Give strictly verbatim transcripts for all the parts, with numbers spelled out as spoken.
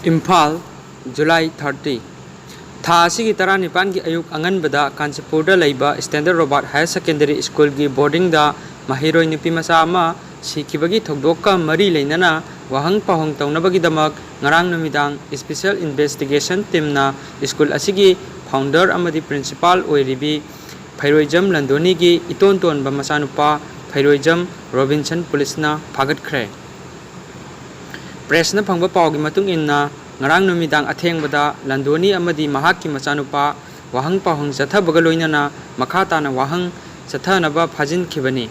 Imphal, July thirty. ꯊꯥ ꯑꯁꯤꯒꯤ ꯇꯔꯥꯅꯤꯄꯥꯟꯒꯤ ꯑꯌꯨꯛ ꯑꯉꯟꯕꯗ ꯀꯥꯟꯆꯤꯄꯨꯔꯗ ꯂꯩꯕ ꯁ꯭ꯇꯦꯟꯗꯔꯠ ꯔꯣꯕꯥꯔꯠ ꯍꯥꯌꯔ ꯁꯦꯀꯦꯟꯗꯔꯤ ꯁ꯭ꯀꯨꯜꯒꯤ ꯕꯣꯔꯗꯤꯡꯗ ꯃꯍꯩꯔꯣꯏ ꯅꯨꯄꯤ ꯃꯆꯥ ꯑꯃ ꯁꯤꯈꯤꯕꯒꯤ ꯊꯧꯗꯣꯛꯀ ꯃꯔꯤ ꯂꯩꯅꯅ ꯋꯥꯍꯪ ꯄꯥꯎꯍꯪ ꯇꯧꯅꯕꯒꯤꯗꯃꯛ ꯉꯔꯥꯡ ꯅꯨꯃꯤꯗꯥꯡ ꯁ꯭ꯄꯦꯁꯦꯜ ꯏꯟꯚꯦꯁꯇꯤꯒꯦꯁꯟ ꯇꯤꯝꯅ ꯁ꯭ꯀꯨꯜ ꯑꯁꯤꯒꯤ ꯐꯥꯎꯟꯗꯔ ꯑꯃꯗꯤ ꯄ꯭ꯔꯤꯟꯁꯤꯄꯥꯜ ꯑꯣꯏꯔꯤꯕꯤ ꯐꯩꯔꯣꯏꯖꯝ ꯂꯟꯗꯣꯅꯤꯒꯤ ꯏꯇꯣꯟ ꯇꯣꯟꯕ ꯃꯆꯥꯅꯨꯄꯥ ꯐꯩꯔꯣꯏꯖꯝ ꯔꯣꯕꯤꯟꯁꯟ ꯄꯨꯂꯤꯁꯅ ꯐꯥꯒꯠꯈ꯭ꯔꯦ꯫ ꯄ꯭ꯔꯦꯁꯅ ꯐꯪꯕ ꯄꯥꯎꯒꯤ ꯃꯇꯨꯡ ꯏꯟꯅ, ꯉꯔꯥꯡ ꯅꯨꯃꯤꯗꯥꯡ ꯑꯊꯦꯡꯕꯗ ꯂꯟꯗꯣꯅꯤ ꯑꯃꯗꯤ ꯃꯍꯥꯛꯀꯤ ꯃꯆꯥꯅꯨꯄꯥ ꯋꯥꯍꯪ ꯄꯥꯎꯍꯪ ꯆꯠꯊꯕꯒ ꯂꯣꯏꯅꯅ ꯃꯈꯥ ꯇꯥꯅ ꯋꯥꯍꯪ ꯆꯠꯊꯅꯕ ꯐꯥꯖꯤꯟꯈꯤꯕꯅꯤ꯫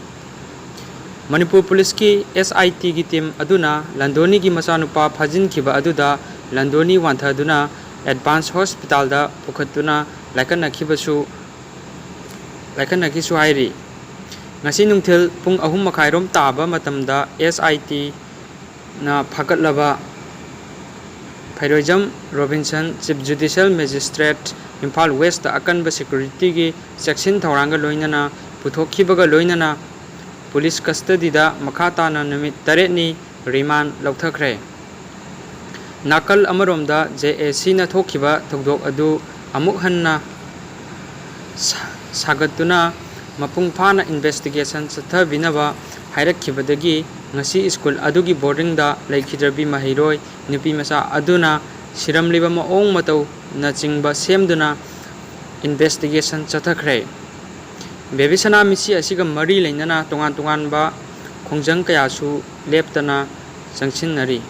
ꯃꯅꯤꯄꯨꯔ ꯄꯨꯂꯤꯁꯀꯤ ꯑꯦꯁ ꯑꯥꯏ ꯇꯤꯒꯤ ꯇꯤꯝ ꯑꯗꯨꯅ ꯂꯟꯗꯣꯅꯤꯒꯤ ꯃꯆꯥꯅꯨꯄꯥ ꯐꯥꯖꯤꯟꯈꯤꯕ ꯑꯗꯨꯗ ꯂꯟꯗꯣꯅꯤ ꯋꯥꯟꯊꯗꯨꯅ ꯑꯦꯗꯚꯥꯟꯁ ꯍꯣꯁꯄꯤꯇꯥꯜꯗ ꯄꯨꯈꯠꯇꯨꯅ ꯂꯥꯏꯀꯠꯅꯈꯤꯕꯁꯨ, ꯂꯥꯏꯀꯠꯅꯈꯤꯁꯨ ꯍꯥꯏꯔꯤ꯫ ꯉꯁꯤ ꯅꯨꯡꯊꯤꯜ ꯄꯨꯡ ꯑꯍꯨꯝ ꯃꯈꯥꯏꯔꯣꯝ ꯇꯥꯕ ꯃꯇꯝꯗ ꯑꯦꯁ ꯑꯥꯏ ꯇꯤꯅ ꯐꯥꯒꯠꯂꯕ Phairoijam Robinson, chief judicial magistrate, Imphal west ꯑꯀꯟꯕ ꯁꯦꯀ꯭ꯌꯨꯔꯤꯇꯤꯒꯤ ꯆꯦꯛꯁꯤꯟ ꯊꯧꯔꯥꯡꯒ ꯂꯣꯏꯅꯅ ꯄꯨꯊꯣꯛꯈꯤꯕꯒ ꯂꯣꯏꯅꯅ ꯄꯨꯂꯤꯁ ꯀꯁꯇꯗꯤꯗ ꯃꯈꯥ ꯇꯥꯅ ꯅꯨꯃꯤꯠ ꯇꯔꯦꯠꯅꯤ ꯔꯤꯃꯥꯟ ꯂꯧꯊꯈ꯭ꯔꯦ꯫ ꯅꯥꯀꯜ ꯑꯃꯔꯣꯝꯗ, ꯖꯦ ꯑꯦ ꯁꯤꯅ ꯊꯣꯛꯈꯤꯕ ꯊꯧꯗꯣꯛ ꯑꯗꯨ ꯑꯃꯨꯛ ꯍꯟꯅ ꯁꯥ-, ꯁꯥꯒꯠꯇꯨꯅ ꯃꯄꯨꯡ ꯐꯥꯅ ꯏꯟꯚꯦꯁꯇꯤꯒꯦꯁꯟ ꯆꯠꯊꯕꯤꯅꯕ ꯍꯥꯏꯔꯛꯈꯤꯕꯗꯒꯤ ꯉꯁꯤ ꯁ꯭ꯀꯨꯜ ꯑꯗꯨꯒꯤ ꯕꯣꯔꯗꯤꯡꯗ ꯂꯩꯈꯤꯗ꯭ꯔꯕꯤ ꯃꯍꯩꯔꯣꯏ ꯅꯨꯄꯤ ꯃꯆꯥ ꯑꯗꯨꯅ ꯁꯤꯔꯝꯂꯤꯕ ꯃꯑꯣꯡ ꯃꯇꯧꯅꯆꯤꯡꯕ ꯁꯦꯝꯗꯨꯅ ꯏꯟꯚꯦꯁꯇꯤꯒꯦꯁꯟ ꯆꯠꯊꯈ꯭ꯔꯦ꯫ ꯕꯦꯕꯤ ꯁꯅꯥ ꯃꯤꯠꯁꯤ ꯑꯁꯤꯒ ꯃꯔꯤ ꯂꯩꯅꯅ ꯇꯣꯉꯥꯟ ꯇꯣꯉꯥꯟꯕ ꯈꯣꯡꯖꯪ ꯀꯌꯥꯁꯨ ꯂꯦꯞꯇꯅ ꯆꯪꯁꯤꯟꯅꯔꯤ꯫